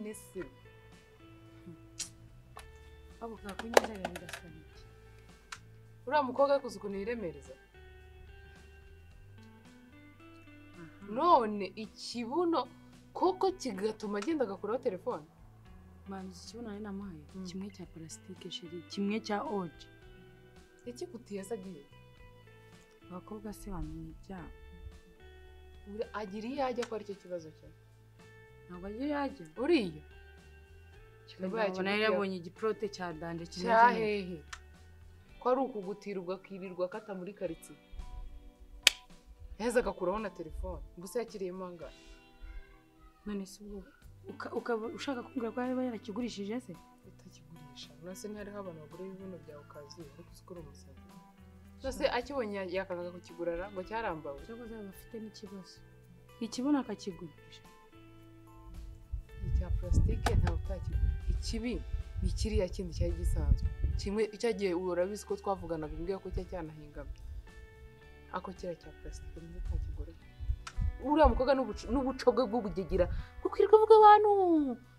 None se Abo kakunyuza bidasaba iki? Uriya mukobwa yakoze ukuntu yiremereza. None ikibuno koko kigatuma agenda agakuraho telefone. Manzi, ikibuno nari namuhaye kimwe cya plastique, chérie, kimwe cya oje. Yakigutiye se agiye? Abakobwa se bamenya ibyabo? Agira iyo ajya ko aricyo kibazo cye. Ntabwo agira iyo ajya. Uriya Kikabona yari yabonye igiprote cya danger kimeze cya neza. Hehe ko ari ukugutira ugakirirwa akata muri karitsiye, yaheze agakuraho na telefone. Mbese yakiriyemo angahe? None se ubwo ukaba ushaka kumbwira ko yaba yarakigurishije se? Utakigurisha, none se ntihariho abantu bagura ibibuno byawe ukazuye? Ariko uzi ko uri umusazi. None se akibonye yakanga kukigurara ngo cyarambawe? Cyangwa yaba afite n'ikibazo, ikibuno akakigurisha. Icya plastique ntawe utakigura. Ikibi ni kiriya kindi cyari gisanzwe kimwe cyagiye. Urabizi ko twavuganaga umbwira ko cyari cyanahingamye, ako kiriya cya plastique nizo utakigura. Uriya mukobwa n'ubuco bwe bw'ubugegera bwo kwirirwa avuga abantu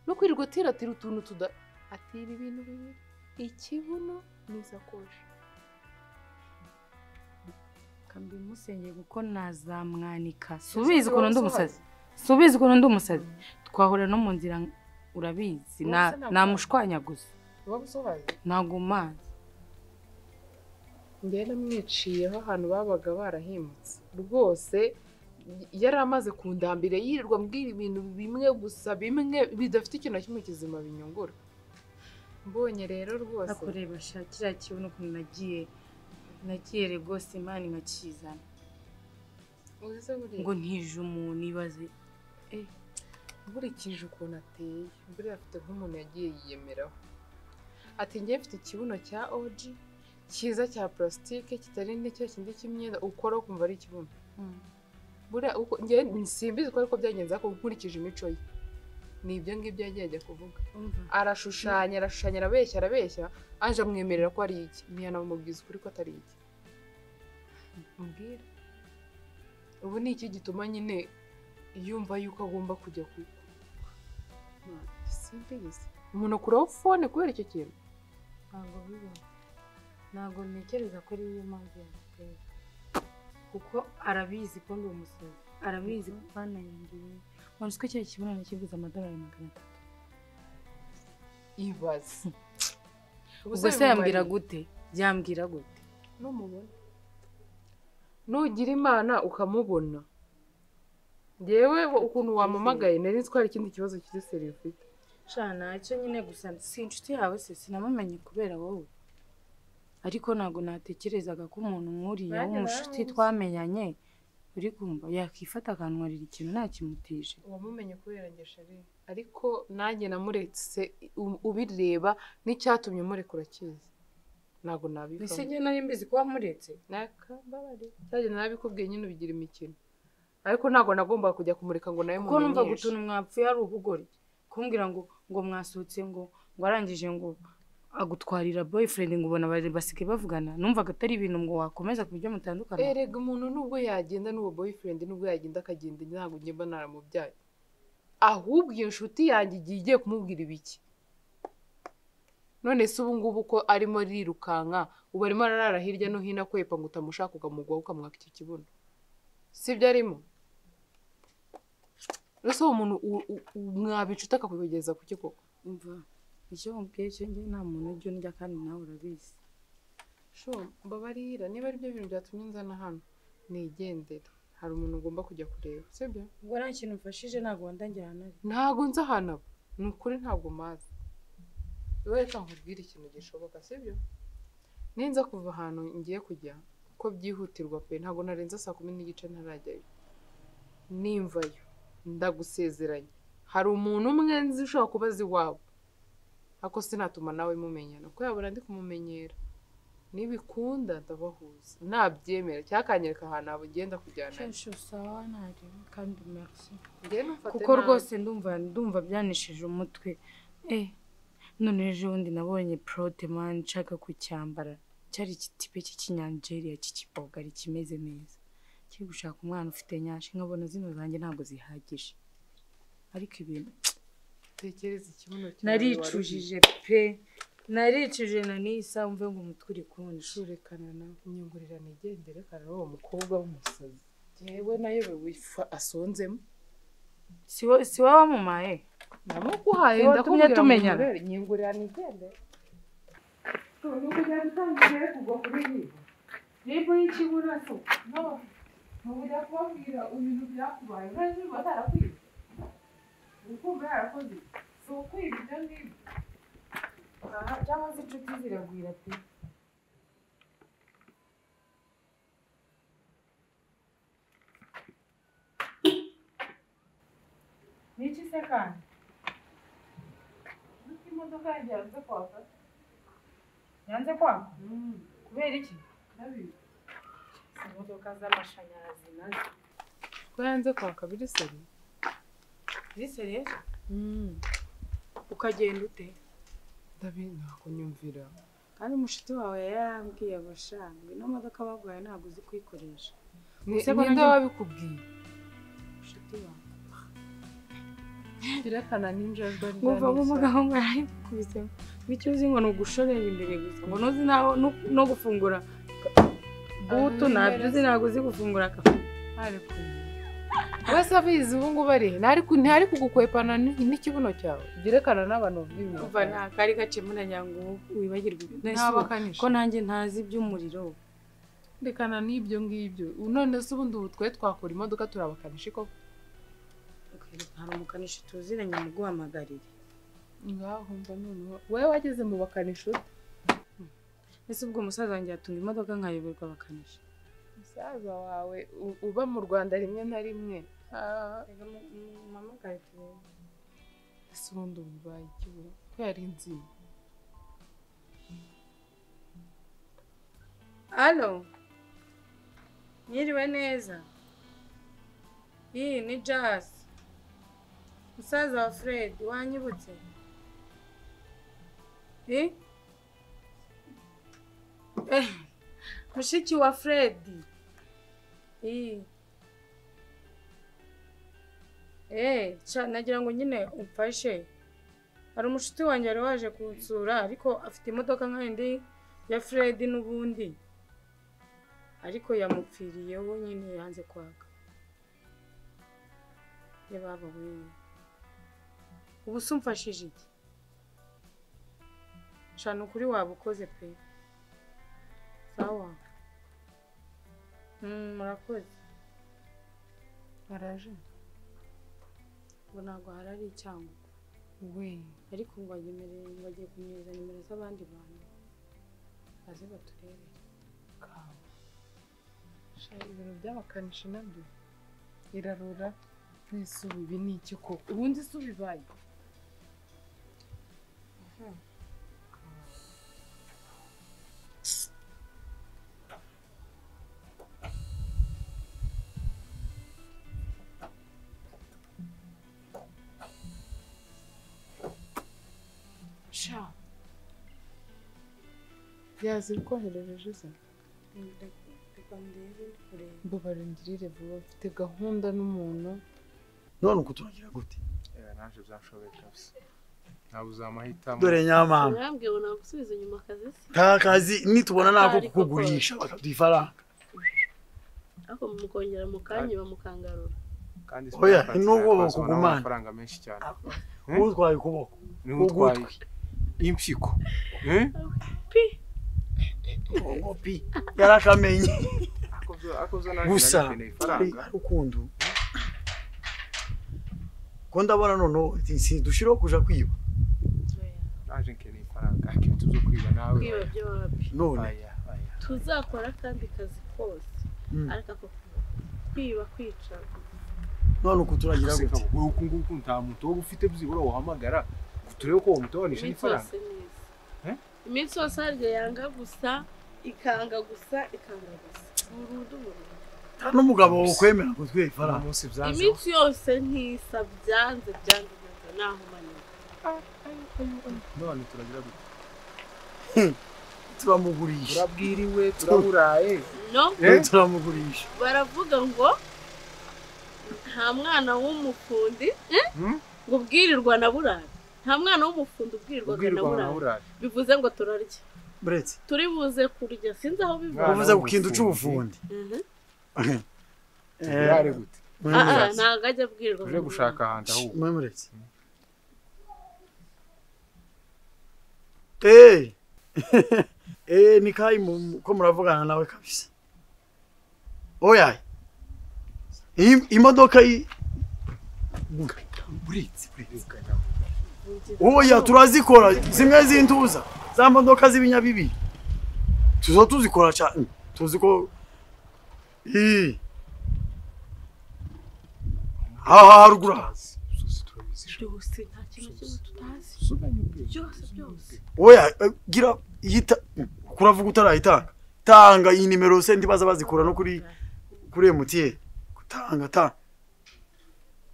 no kwirirwa atiratira utuntu tuda atira ibintu bibiri, ikibuno n'isakoshi. Kambimusengeye kuko nazamwanika. Subizi ukuntu ndi umusazi, subizi ukuntu ndi umusazi. Twahura no mu nzira, urabizi, Wowe se ntabwo- namushwanyaguza. Uba usobaye. Ntabwo mazi. Njyewe namwiciyeho ahantu babaga barahimutse rwose. Yari amaze kundambira, yirirwa ambwira ibintu bimwe gusa, bimwe bidafite ikintu na kimwe kizima binyungura. Mbonye rero rwose. Akureba sha, kiriya kibuno ukuntu nagiye rwose imana nkakizana. Uzi se buriya Ngo ntije umuntu, ibaze. Nkurikije ukuntu ateye, buriya afite nk'umuntu yagiye yiyemeraho ati: "Ngiye mfite ikibuno cya oji cyiza cya plastique, kitari n'icyo kindi cy'imyenda ukora ukumva ari ikibuno." Buriya uko njye simbizi ko ariko byagenze, ariko nkurikije imico ye ni ibyo ngibyo yagiye ajya kuvuga. Umva. Arashushanya, arashushanya, arabeshya, arabeshya, aje amwemerera ko ari iki, ntiyanamubwiza ukuri ko atari iki. Mbwira ubu ni iki gituma nyine yumva yuko agomba kujya ku simbizi, umuntu akuraho phone kubera icyo kintu? Ntabwo bibaho, ntabwo ntekereza ko ariyo mpamvu yabiteye, kuko arabizi ko ndi umusazi, arabizi ko banayangiye. Wari uzi ko kiriya kibuno nakiguze $300? Ibaze. Ubwo se yambwira gute, yambwira gute? Numubona, nugira Imana ukamubona, ngewe ukuntu wampamagaye nari nzi ko hari ikindi kibazo kiri sérieux ufite. Sha, ntacyo nyine, gusa si inshuti yawe se? Sinamumenye kubera wowe, ariko ntabwo natekerezaga ko umuntu nk'uriya Nanjye w'umushuti naramuzi. twamenyanye, uri kumva, yakifata akantwarira ikintu ntakimutije. Wamumenye kubera njye, chérie, ariko nanjye namuretse ubireba n'icyatumye umureka urakizi, ntabwo Ese nabivamo. njye nari mbizi ko wamuretse? Nakambabare, cyagenda nabikubwiye nyine ubigira imikino, ariko ntabwo nagombaga kujya kumureka ngo nawe Kuko numvaga mumenyeshe. utuntu mwapfuye ari ubugoryi, kumbwira ngo mwasohotse, ngo arangije ngo agutwarira boyfriend, ngo ubona bari basigaye bavugana. Numvaga atari ibintu ngo wakomeza ku buryo mutandukana. Erega umuntu nubwo yagenda n'uwo boyfriend, nubwo yagenda akagenda, ntabwo njye mba naramubyaye. Ahubwo iyo nshuti yanjye igiye igiye kumubwira ibiki? None se ubu ngubu ko arimo arirukanka, ubu arimo ararara hirya no hino akwepa ngo utamushaka ukamugwaho ukamwaka icyo kibuno, sibyo arimo? Ese uwo muntu mwaba inshuti akakwigeza ku koko? Umva, icyo mubwiye cyo, njye nta muntu ujya undya, kandi nawe urabizi. Sho, mbabarira, niba ari byo bintu byatumye nzana hano, nigendere. Hari umuntu ugomba kujya kureba, sibyo? Ubwo nta kintu mfashije, ntabwo wandangira ahantu ari? Ntabwo nzi ahantu aba, ni ukuri ntabwo mazi. Wowe reka nkubwire ikintu gishoboka, sibyo? Ninza kuva ahantu ngiye kujya ko byihutirwa pe, ntabwo narenza saa 10:30 ntarajyayo. Nimvayo, ndagusezeranya, hari umuntu umwe nzi ushobora kuba azi iwabo, ariko sinatuma nawe mumenyana kuko yabona ndi kumumenyera. Nibikunda ndabahuza, nabyemera cyangwa akanyereka ahantu abo ngenda kujyana. Shushu, sawa, ntari kandi merci. Njyewe ntumfate Kuko nabi. rwose ndumva byanishije umutwe. None ejo bundi nabonye prote man nshaka kucyambara, cyari ikitipe cy'ikinyangeria cy'ikibogari kimeze neza, kiri gushaka umwana ufite nyashi, nkabona zino zanjye ntabwo zihagije, ariko ibintu Tekereza ikibuno cyawe. Naricujije pe. Naricujije na nisa umve ngo umutwe uri kunje. Shurekana nawe nyungurira nigendere kana uwo mukobwa w'umusazi. Jewe nayobewe ifu asonzemo. Si wowe wamumaye. Namuguhaye ndakubwira tumenyana. Nyungurira nigendere. Nuko utangiye kugwa kuri ribu. Ribu y'ikibuno so. No. Mubujya kubabwira ibintu byakubaye. Urazi batarakwiba. Ukumva yarakoze. So kwiba ibyo ngibyo. Aha cyangwa se inshuti ziragwira pe. Niki se kandi? Nuko imodoka yanjye yanze kwaka. Yanze kwaka? Kubera iki? Ndabizi. Imodoka z'amashanyarazi nazo. Ko yanze kwaka biri seri? Biri seri? Ukagenda ute? Ndabizi nakunyumvira. Kandi mushiti wawe yarambwiye abashanga ino modoka baguhaye ntabwo uzi kuyikoresha. Ninde wabikubwiye? Mushiti wawe. Birekana n'injajwa ngumva nk'umugabo ngo yarayikubise. Bityo uzi ngo ni ugushorera imbere gusa ngo ntuzi naho no gufungura butu ntabyo uzi ntabwo uzi gufungura akafu. Wese abizi ubu ngubu ari ntari kugukwepana n'ikibuno cyawe byerekana n'abantu bw'ibintu. Umva nta kari gacemura nyango wibagirwe ko nanjye ntazi iby'umuriro. Rekana n'ibyo ngibyo. None se ubundi ubu twe twakora imodoka turabakanishi koko? Hari umukanishi tuziranye muguhamagarire. Ngaho mva noneho wowe wageze mu bakanishi ute? Ese ubwo umusaza wanjye yatunga imodoka nkayoberwa abakanishi? Umusaza wawe uba mu Rwanda rimwe na rimwe. Muhamagare turebe. Ese ubundi ubu bibaye iki we? Ko yari nzima. Alo. Mwiriwe neza. Iyi ni Jazz. Musaza wa Fred wanyibutse. Mushiki wa Fred. Nagira ngo nyine umfashe. Hari umushuti wanjye wari waje kunsura ariko afite imodoka nk'indi ya Fred n'ubundi. Ariko yamupfiriyeho nyine yanze kwaka. Yababa we. Ubu se umfashije iki? Shana ukuri waba ukoze pe. Sawa. Murakoze. Araje. Ngo ntabwo harari icyangugu. We. Ariko ngo anyemerere ngo agiye kumyohereza nimero z'abandi bantu. Baze baturebere. Kawa. Sha ibintu by'abakanishi nabyo. Irarura. Nese ubu ibi ni iki koko? Ubundi se ubibaye? Sha. Yazi koherereje se? Mbabarira vuba mfite gahunda n'umuntu. None uko turagira gute? Naje byashobeye kabisa. Nabuze amahitamo. Dore nyamama. Urambwiye ngo nagusubiza inyuma akazi se? Nta kazi nitubona nako kukugurisha bakaduha ifaranga. Ariko mukongera mukanyiba mukangarura. Kandi oya nuko bakugumana amafaranga menshi cyane. Utwaye ukuboko. Utwaye impyiko. Pi. Ngo pi. Yarakamenye. Akozo naje gusa ukundu. Ko ndabona noneho dushiraho kuja kwiba. Naje nkeneye ifaranga ariko tuzo kwiba nawe. Kwiba byo wapi? None tuzakora kandi kazi kose. Ariko ako kwiba kwica. None uko turagira gute? Uku nguku nta muntu wo ufite byibura wahamagara turebe ko umutobanisha ifaranga. Iminsi yose harya yanga gusa ikanga gusa ikanga gusa. Burundu burundu. Nta n'umugabo wokwemera gutwiba ifaranga. Iminsi yose ntisa byanze byanze naho manini. None turagira gute? Turamugurisha. Turabwiriwe turaburaye. No. Turamugurisha. Baravuga ngo nta mwana w'umufundi ngo ubwirirwa na burara. Nta mwana w'umufundi ubwirirwaga na burare. Bivuze ngo turarya. Buretse. Turi buze kurya sinzi aho biva. Uvuze ku kintu c'ubufundi. Burare gute? Ntabwo ajya abwirwa. Uje gushaka ahantu ahubwo. Muretse. Ni kai ko muravugana nawe kabisa. Oya. Imodoka buretse. Oya turazikora zimwe zintuza za modoka z'ibinyabibiri. Tuzo tuzikora cyane. Tuziko haruguru byose nta kintu kimwe tutazi. Byose. Oya gira yita kuravuga utarayitanga. Tanga iyi nimero se ndibaza bazikura no kuri MTN. Kutanga ta.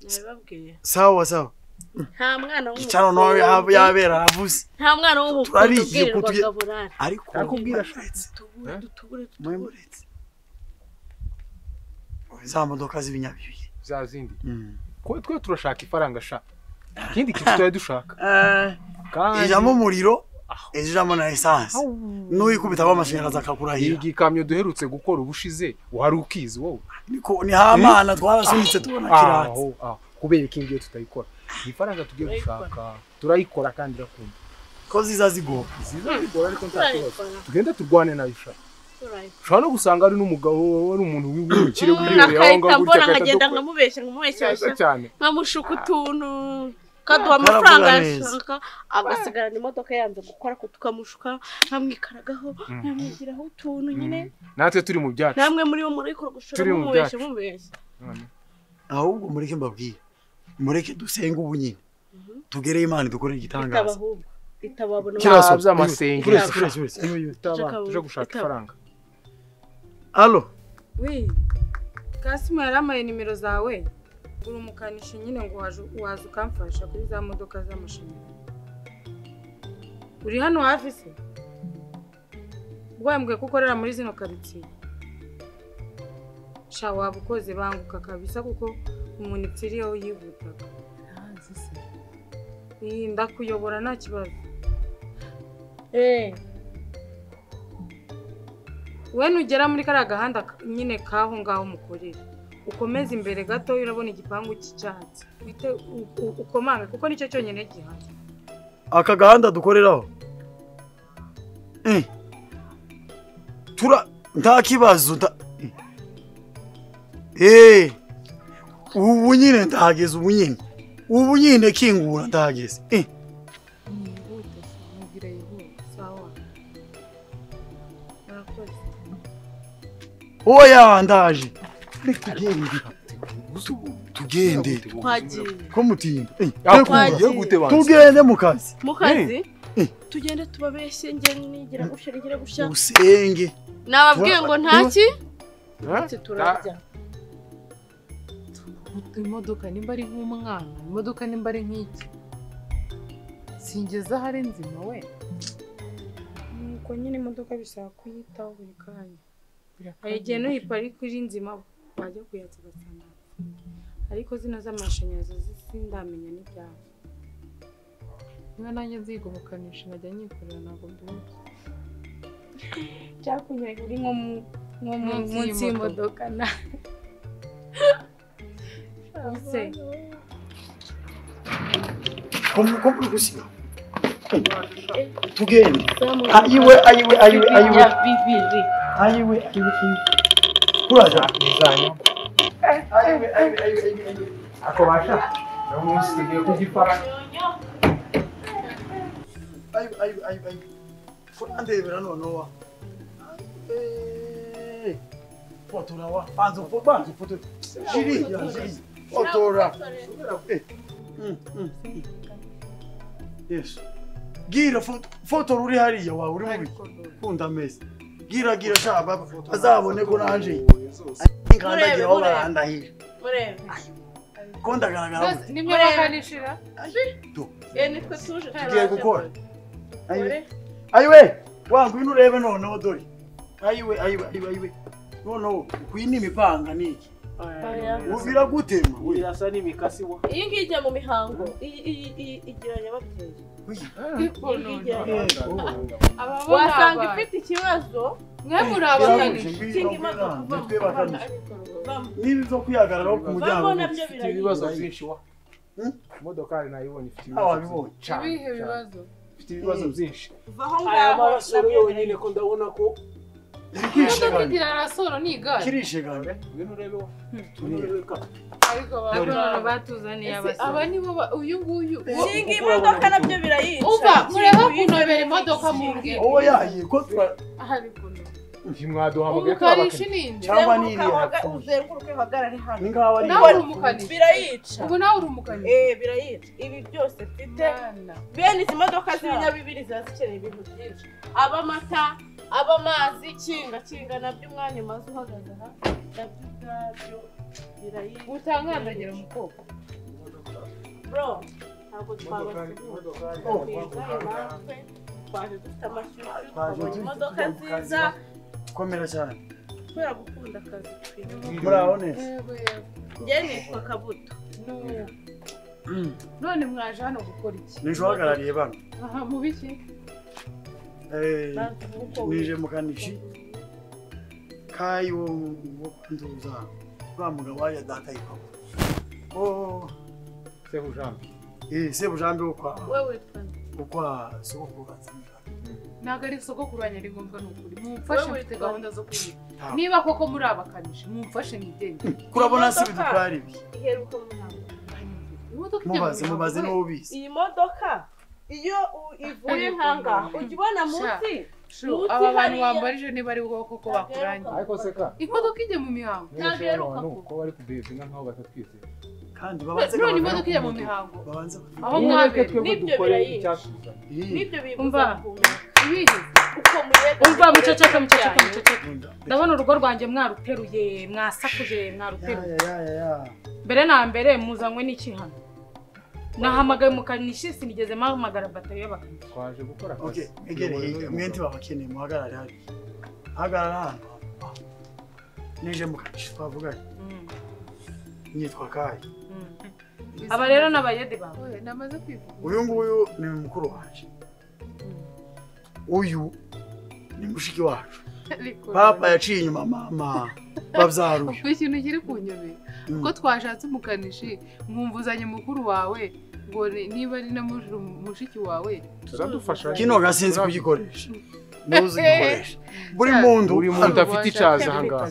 Nababwiye. Sawa sawa. Nta mwana w'umufundi. Gicano nawe yabera aravuze. Nta mwana w'umufundi ubwirirwaga burare. Ariko akubwira ashatse. Dutubure. Muretse. Za modoka z'ibinyabibiri. Za zindi. Ko twe turashaka ifaranga sha. Ikindi kintu twari dushaka. Ijamo umuriro, ijamo na essence. N'uyikubita amashanyarazi akakurahira. Igikamyo duherutse gukora ubushize wari ukizi wowe. Niko ni hamana twarasunitse tubona kiratse. Kubera iki ngiyo tutayikora. Ifaranga tugiye gushaka turayikora kandi irakunda. Ko ziza zigora. Ziza zigora ariko nta kibazo. Tugende turwane nayo sha. Ushobora no gusanga ari n'umugabo wari umuntu w'umukire wibereye aho ngaho gutya akagenda nkamubeshya nkamushuka utuntu kaduha amafaranga yashaka agasigarana imodoka yanze gukora tukamushuka nkamwikaragaho nkamwigiraho utuntu nyine natwe turi mu byacu namwe muri bo murayikora gushora mumubeshya mubeshya ahubwo mureke mbabwire mureke dusenge ubu nyine tugereye Imana dukorere igitangaza itababona by'amasengesho tuje gushaka ifaranga. Allo. Oui. Kasimu yaramaye nimero zawe. Uri umukanishi nyine ngo waje ukamfasha kuri za modoka z'amashanyarazi. Uri hano hafi se? Wambwiye ko ukorera muri zino quartier. Sha wabukoze banguka kabisa kuko umuntu ipfiriyeho yihutaga. Ndakuyobora nta kibazo. We nugera muri kariya gahanda nyine kaho ngaho mukorera ukomeze imbere gato urabona igipangu cy'icyatsi wite ukomange kuko nicyo cyonyine gihari. Aka gahanda dukoreraho tura nta kibazo ubu nyine ndahageze ubu nyine kingura ndahageze. Oya ndaje. Tugende. Ko mutinda. Tugende mu kazi. Mu kazi? Tugende tubabeshye nge nigira gusha nigira gusha. Usenge. Nababwiye ngo ntaki? Turarya. Imodoka nimba ari nk'umwana, imodoka nimba ari nk'iki. Singeza hari nzima we. Nuko nyine imodoka bisaba kuyitaho buri kanya. Hari igihe n'uyiparika iri nzima wajya kuyatsa ugasanga yapfuye. Ariko zino z'amashanyarazi sindamenya n'ibyazo. Niba nanjye nziga ubukanishi najya nyikorera ntabwo mbizi. Cyakunyereka uri nko munsi y'imodoka na. Se. Ko muri gusiga. Tugende. Ayiwe ayiwe ayiwe ayiwe. Ayiwe ayiwe ayiwe. Kuraja izanyo. Ayiwe ayiwe ayiwe ayiwe. Ako basha. Umunsi tugiye kugifara. Ayiwe ayiwe ayiwe ayiwe. Kurandebera noneho wa. Fotora wa. Banza banza fotora. Jiri jiri. Fotora. Yes. Gira fotora uri hariya wawe uri mubi. Kunda meza. Gira gira sha baba azabone ko nanje. Nkandagira aho barandahira. Murebe. Ko ndagaragara. Nimwe bakanishira. Nitwe tuje. Tugiye gukora. Ayiwe. Ayiwe. Wa ngwino urebe noneho dore. Ayiwe ayiwe ayiwe ayiwe. Noneho kuyi ni imipanga niki. Biragutema. Irasa n'imikasi wa. Iyi ngiyi ijya mu mihango. Iyi igira nyababyeyi. Wasanga ifite ikibazo. Mwe muri abakanishi. Kinga imodoka. Niba zo kwihagararaho ku muryango. Ifite ibibazo byinshi wa. Imodokari nayibonye ifite ibibazo. Ibihe bibazo? Ifite ibibazo byinshi. Aya marasoro yonyine ko ndabona ko imodoka igira rasoro ni igare. Kirishegana. Ngwino urebe wa. Ariko batuzaniye abasore. Aba nibo uyu nguyu. Kinga imodoka nabyo birayica. Uva mureba kunobera imodoka mu bwira. Oya yayi ko twa ariko ntimwaduhamagaye umukanishi ninde? Cyangwa niri yapfuye. Uzenguruke uhagarare hano. Ni ngaho ari. Nawe uri umukanishi. Birayica. Ubu nawe uri umukanishi. Birayica. Ibi byose mfite. Bene izi modoka z'ibinyabibiri ziba zikeneye ibintu byinshi. Aba amata, aba amazi, kinga kinga nabyo umwanya umaze uhagaze aha. Nabyo ubwabyo birayica. Utankandagira umukobwa. Bro, ntabwo twabasiga. Twaje dufite amashyushyu, twabonye imodoka nziza. Komera cyane. Kubera gukunda akazi Muraho neza. Njye nitwa Kabuto. None mwaje hano gukora iki? Nije uhagarariye bano. Aha mu biki? Nije mukanishi. Kayi wo nduza. Rwa mugabo wa data yitwa. Oh, Sebujambi. Sebujambi wo kwa. Wewe witwa ukwa sogokuru. Ntabwo ari sogokuru wanjye ari ngombwa ni ukuri. Mumfashe mfite gahunda zo kwiga. Niba koko muri abakanishi mumfashe nigende. Kurabona si bidutwara ibi. Iheruka mu mihango. Mubaze mubaze n'uwo bizi. Iyi modoka iyo ivuye nkanga ujya ubona munsi. Aba bantu wambarije niba ari bwo koko bakurangiye. Ariko seka. Imodoka ijya mu mihango. Ntabwo iheruka ko bari kubevinga nkaho batatwizeye. Kandi babanze none imodoka ijya mu mihango. Babanze aho mwabere nibyo birayica. Nibyo bibuza. Umva muceceke muceceke muceceke. Ndabona urugo rwanjye mwaruteruye, mwasakuje, mwaruteruye. Mbere na mbere muzanywe n'iki hano? Nahamagaye umukanishi sinigeze mpamagara batari y'abakanishi. Twaje gukora akazi. Okay, egere hirya mwe ntibabakeneye muhagarare hariya. Hagarara hano. Nije mukanishi twavuganye. Nitwa Kayi. Aba rero n'abayede bawe. Namaze kwivuga. Uyu nguyu ni mukuru wanje. Uyu ni mushiki wacu. Papa yaciye inyuma mama babyaruye. Ikintu kiri kunyobera ko twashatse umukanishi mwumvuzanye mukuru wawe ngo niba ari na mushiki wawe tuzadufasha. Kino gasinzi kugikoresha. Muzi gikoresha. Buri muntu afite icaza ahangaha.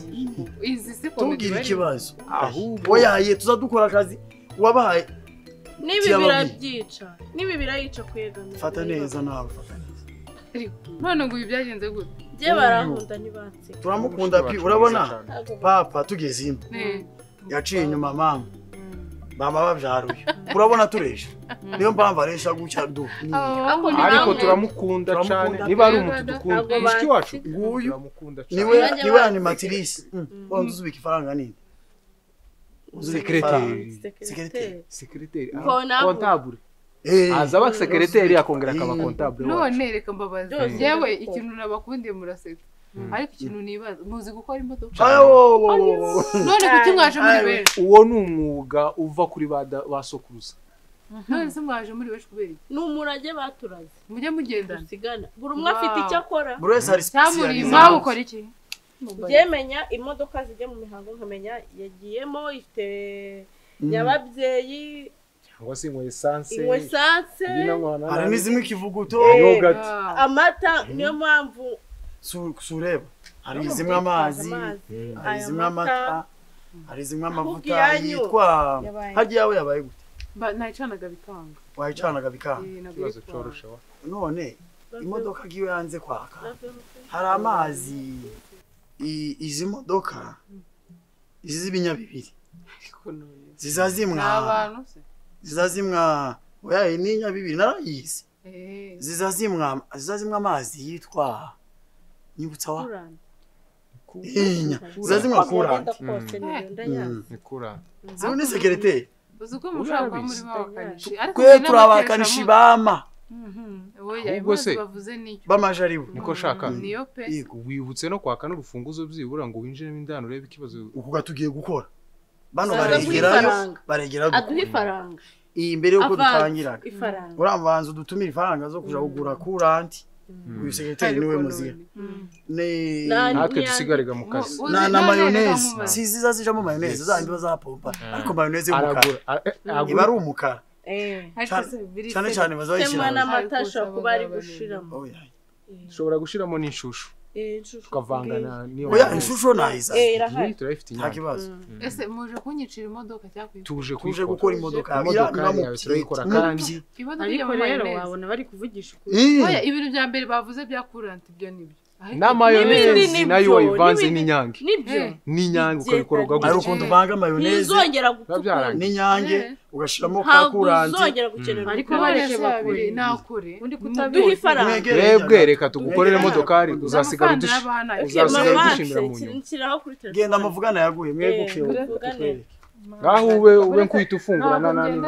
Izi si tubwira ikibazo. Ahubwo oyaye tuzadukora akazi wabahaye. Nibi birabyica. Nibi birayica kwegamira. Fata neza nawe fata neza. None ngo ibi byagenze gute? Njye barankunda ntibatse. Turamukunda pi urabona papa tugeze ino. Yaciye inyuma mama. Mama babyaruye. Urabona turesha. Niyo mpamvu aresha gutya du. Ariko turamukunda cyane niba ari umuntu dukunda. Mushiki wacu nguyu niwe niwe animatrice. Wanze uzubika ifaranga nini? Secrétaire. Secrétaire. Comptable. Azaba secrétaire akongera akaba comptable. None reka mbabaze. Yewe ikintu nabakundiye murasetsa. Ariko ikintu nibaza muzi gukora imodoka. None kuki mwaje muri benshi? Uwo ni umwuga uva kuri ba sokuruza. None se mwaje muri benshi kubera iki? Ni umurage baturaze. Mujye mugendana. Dusigana. Buri umwe afite icyo akora. Buri wese hari specialist. Mwawe ukora iki? Njye imodoka zijya mu mihango nkamenya yagiyemo ifite nyababyeyi cyangwa se inywa essence. Inywa essence. Hari n'izimwe ikivuguto. Yogurt. Amata niyo mpamvu sureba hari zimwe amazi, hari zimwe amata, hari zimwe amavuta yitwa hagiye yawe yabaye gute? Nayicanaga bikanga. Wayicanaga bikanga. Ikibazo coroshe wa. None imodoka giwe yanze kwaka. Hari amazi izi modoka izi z'ibinyabibiri. Zizazimwa. Zizazimwa oya ni nyabibiri narayizi. Zizazimwa amazi yitwa nyibutsa wa inya zazimwa kuranda ni kuranda zimwe ni secrétaire uzuko mushaka kuba muri babakanishi ariko kwe turabakanishi bama ahubwo se bamajaribu niko shaka niyo pe wibutse no kwaka n'urufunguzo byibura ngo winjiremo indani urebe ikibazo uku gatugiye gukora Bano baregerayo, baregerayo. Aduha ifaranga. Iyi mbere yuko dutangiraga. Urambanza udutumira ifaranga zo kuja kugura kuranti. Uyu sekretari niwe muzira. Ne natwe dusigarega mu kazi. Na mayonnaise. Siziza zijamo mayonnaise zandi bazapompa. Ariko mayonnaise y'umukara. Iba ari umukara. Cyane cyane bazayishyira. N'amata ashobora kuba ari gushiramo. Ushobora gushiramo n'inshushu. Tukavangana niyo. Oya inshushu nayiza. Turayifite inyama. Nta kibazo. Ese muje kunyicira imodoka cyangwa tuje gukora imodoka. Imodoka turayikora kandi. Ariko rero wabona bari kuvugisha ukuri. Oya ibintu bya mbere bavuze bya current ibyo nibyo. Na mayonnaise nayo wayivanze n'inyange. Nibyo. N'inyange ukabikoroga gutya. Ari ukuntu uvanga mayonnaise. Ntizongera gutukura. N'inyange ugashiramo ka kuranti. Ntuzongera gukenera. Ariko bareke bakore nakore. Undi kutabiha ifaranga. Twebwe reka tugukorere imodokari uzasigara udushimira mu nyuma. Genda muvugana yaguye mweguke. Ngaho ube nkwita ufungura na nani.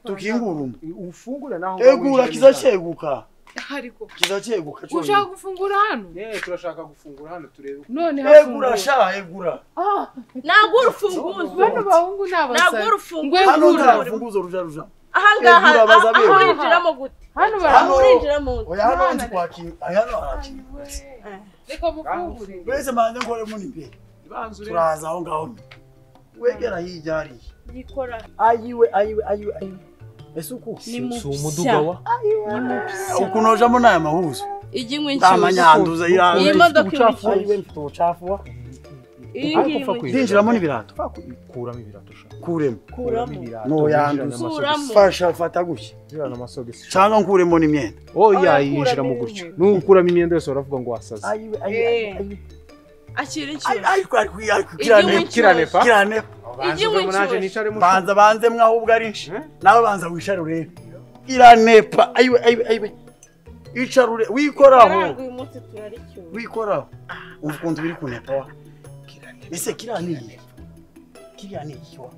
Tukingura. Ufungure naho. Egura kizaceguka. Ariko kizaceguka cyo. Ushaka gufungura hano? Turashaka gufungura hano turebe. None egura sha egura. Ntabwo urufunguzo. Bano bahungu nabasa. Ntabwo urufunguzo. Hano nta rufunguzo ruja ruja. Aha ngaha aho urinjiramo gute? Hano urinjiramo. Oya hano ndi kwakira. Hano harakira. Reka mufungure. Wese manje nkore muni imbere. Turaza aho ngaho. Wegera hirya hariya. Yikora. Ayiwe ayiwe ayiwe ayiwe. Ese uku si umuduga wa ukunojamo n'aya mahuzo ndamanyanduza iyi modoka iwe mfite ubucafu wa ndinjiramo n'ibirato kuramo ibirato kuremo no yanduza fasha fata gutya cyangwa nkuremo n'imyenda oya yinjiramo gutyo nukuramo imyenda yose baravuga ngo wasaze akira inshyushyu ariko kirane kirane banza banze mwaho ubwo ari nshi nawe banza wishare urebe iranepa ayiwe ayiwe ayiwe icarure wikoraho wikoraho umva ukuntu biri kunepa wa ese kiriya ni iki kiriya ni iki wa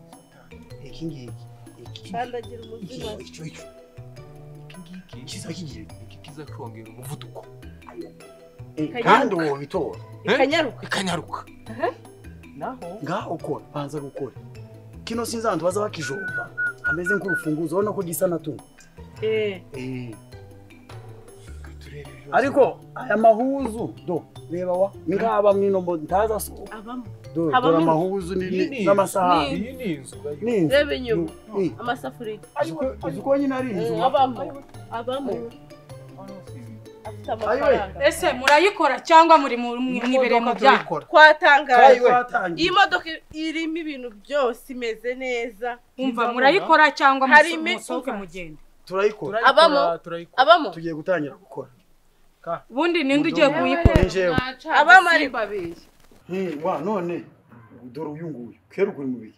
iki ngiki kandagira umutima icyo icyo iki kiza kigira iki kiza kongera umuvuduko kandi uwo bitora ikanyaruka ikanyaruka naho ngaho ukora banza gukora kino sinzi abantu baza bakijomba ameze nk'urufunguzo ubona ko gisa na tuno ariko aya mahuzu do reba wa ngaba mwino ntaza so do amahuzu n'amasahani iyi ni inzu reba inyuma amasafuriya uzi ko nyine ari inzu abamo abamo. Ese murayikora cyangwa muri mwibereye mu byaha? Twatangaye. Iyi modoka irimo ibintu byose imeze neza. Umva murayikora cyangwa musohoke mugende? Turayikora. Abamo. Abamo. Tugiye gutangira gukora. Ubundi ninde ugiye kuyikora? Abamo ari babeshye. Wa none dore uyu nguyu kera uri mu bihe.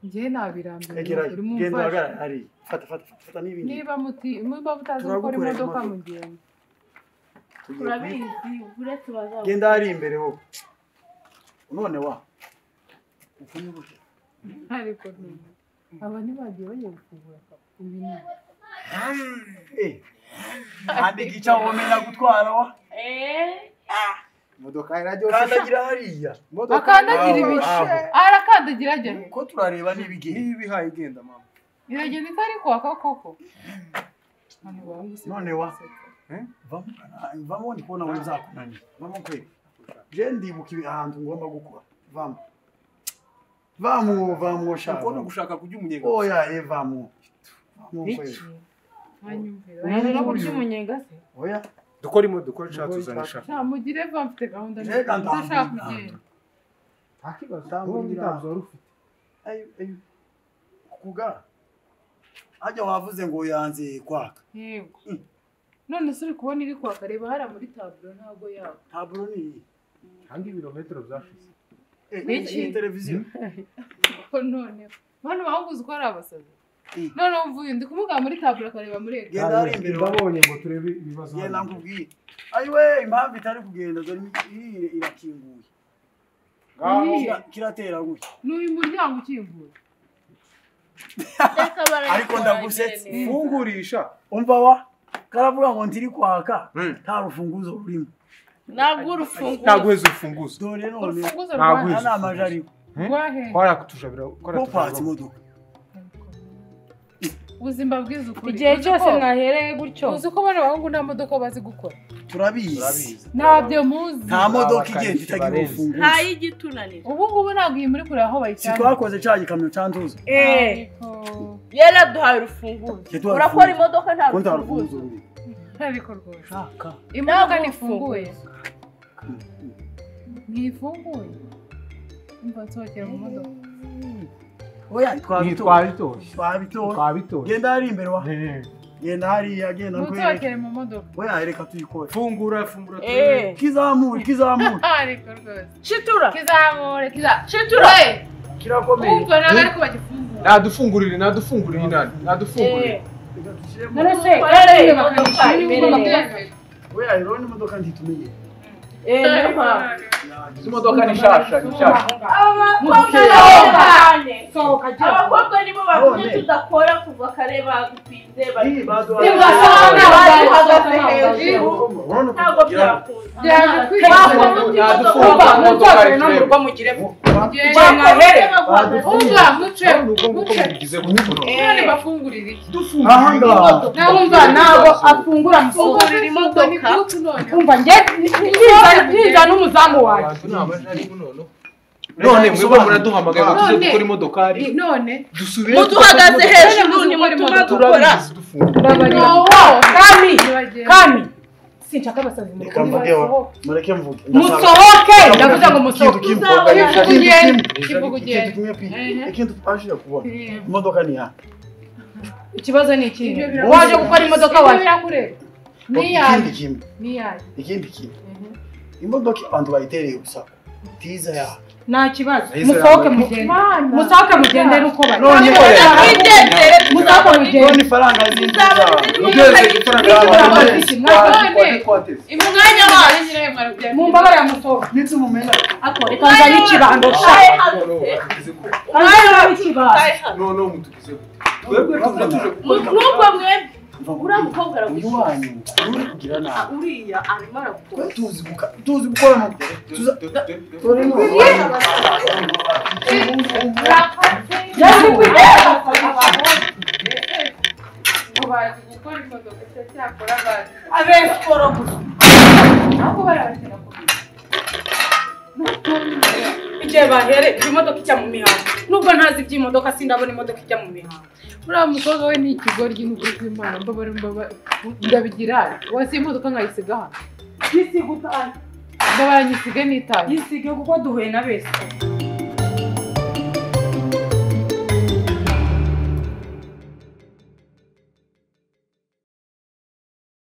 Ngiye nabirambiwe uri mu mfasha. Genda hari. Fata fata fata n'ibindi. Niba muti niba mutazi gukora imodoka mugende. Turabizi uretse bazaba. Genda hari imbere wowe. None wa ufunyuruje. Ariko aba nibagiye bagiye gufungura ibi ni. Andi gica womenya gutwara wa. Modoka iraryoshye. Kandagira hariya. Akandagira ibice. Arakandagira ajya. Ko turareba nibigenda. Nibihaye igenda mama. Iragenda itari kwaka koko. None wa. Vamo ndi kubona wewe nzakunaniye. Vamo kweli. Je ndibuka ahantu ngomba gukora. Vamo. Vamo vamo shaka. Uko gushaka kujya umunyenga. Oya vamo. Vamo kweli. Uraje no kurya umunyenga se? Oya. Dukora imodoka nshaka tuzanisha. Nta mugire va mfite gahunda ndashaka kugenda. Nta kibazo. Ubundi ntabwo wari ufite. Ayo ayo. Kuga. Ajya wavuze ngo yanze kwaka. Yego. None se uri kubona iri kwaka reba hara muri tableau ntago yaka. Tableau ni iyi. Hangi ibirometero byashize. Iki televiziyo. None bano bahuguze uko ari abasazi. None mvuye ndi kumuga muri tableau akareba muri ecran. Genda hari imbere babonye ngo turebe ibibazo. Genda nkubwiye. Ayiwe impamvu itari kugenda dore iri irakinguye. Ngaho kiratera gutya. N'uyu muryango ukinguye. Ariko ndagusetse. Fungurisha. Umva wa karavuga ngo ndiri kwaka nta rufunguzo rurimo. Ntabwo urufunguzo. Ntabwo urufunguzo. Dore none. Ntabwo ana amajari. Kwarakutujabira kwatsa imodoka. Ubuzima bwiza ukuri. Igihe cyose mwahereye gutyo. Uzi ko bano bahungu nta modoka bazi gukora. Turabizi. Ntabyo muzi. Nta modoka igenda itagira urufunguzo. Nta y'igitunanira. Ubu ngubu ntabwo iyi muri kure aho bayicana. Si twakoze cya gikamyo cyanduza. Yaraduhaye urufunguzo. Urakora imodoka nta rufunguzo. Ariko rwose. Imodoka ntifunguye. Ntifunguye. Umva nsohokera mu modoka. Oya twabitoye. Genda hari imbere wa. Genda hariya genda nkwereke. Nsohokere mu modoka. Oya reka tuyikore. Fungura. Kizamure. Ariko rwose. Shitura. Kizamure. Shitura. Kirakomeye. Umva ntabwo ariko bagifungura. Nadufungurire nani. Nadufungurire. None se oya rero ni imodoka ntitumenye. Izi modoka ni nshasha. Abakobwa nibo batumye tudakora kuva kare badupinze bari bahagaze hejuru ntabwo byakunda. Ntabwo afungura imodoka. Umva njye nza n'umuzamu wanjye. None mwebwe muraduhamagaye ngo tuze gukora imodokari. None dusubire muduhagaze hejuru nimutuma dukora. Kami sinshaka abasazi mu Reka mvuge wa. Mureke mvuge. Musohoke ndavuze ngo musohoke. Ikintu twashije kubona. Imodoka ni ya. Ikibazo ni iki? Waje gukora imodoka waje. Ikindi kimwe. Imodoka abantu bayitereye urusaku. Tiza ya. Nta kibazo. Musohoke mugende. Musohoke mugende nuko bari. None musohoke mugende. None faranga zinzi. Umwanya wacu. Mumbabare ya musohoke. Nitse mumena. Ako reka nzanye ikibando sha. Umwanya wacu. No mutugize gute. Twebwe tuje gukora. Mwebwe uriya mukobwa aragushaka. Uri kugira nabi. Uriya arimo aragukora. Tuzi gukora mu. Bazi gukora imodoka cyakora bazi. Abesiporo gusa. Aho barabakina kubira. Igihe bahere imodoka ijya mu mihango. Nubwo ntazi iby'imodoka sindabona imodoka ijya mu mihango. Uriya mukobwa we ni ikigoryi n'ukuri kw'Imana mbabare ndabigira. Wasi imodoka nkayisiga hano. Yisiga utahe. Mbabara nyisige n'itahe. Yisige kuko duhuye na bese.